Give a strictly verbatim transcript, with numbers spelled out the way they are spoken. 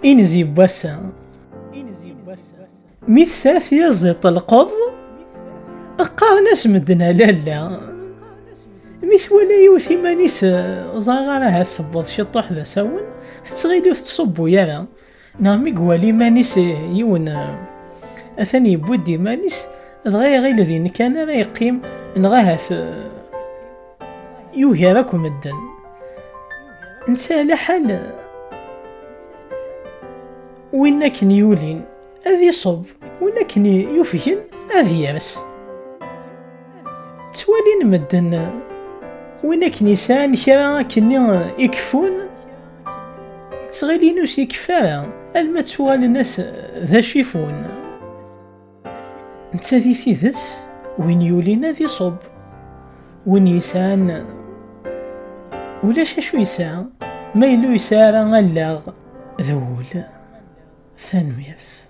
Inzi n wass-a. Mi tesɛa tyaziḍt lqeḍ, qqaren-as medden a lalla. Mi twala yiwet iman-is, eh, ẓriɣ ara ahat tewweḍ ciṭuḥ d asawen, tettɣil ur tettṣubbu ara. Neɣ mi iwala iman-is, eh, yiwen, eh, atan yewwi-d iman-is, dɣa iɣil d nekk kan ara yeqqim, neɣ ahat, eh, yugar akk medden. Netta ala ḥal, eh, win akken yulin ad iṣub, win akken yufgen ad yers. Ttwalin medden win akken yesɛan kra akkenni ikeffun, ttɣilin ur s-ikeffi ara, alma ttuɣalen-as d acifun. Netta di tidet, win yulin ad iṣub, win yesɛan ulac acu yesɛa, ma yella ur yesɛi ara allaɣ d wul. Tanemmirt.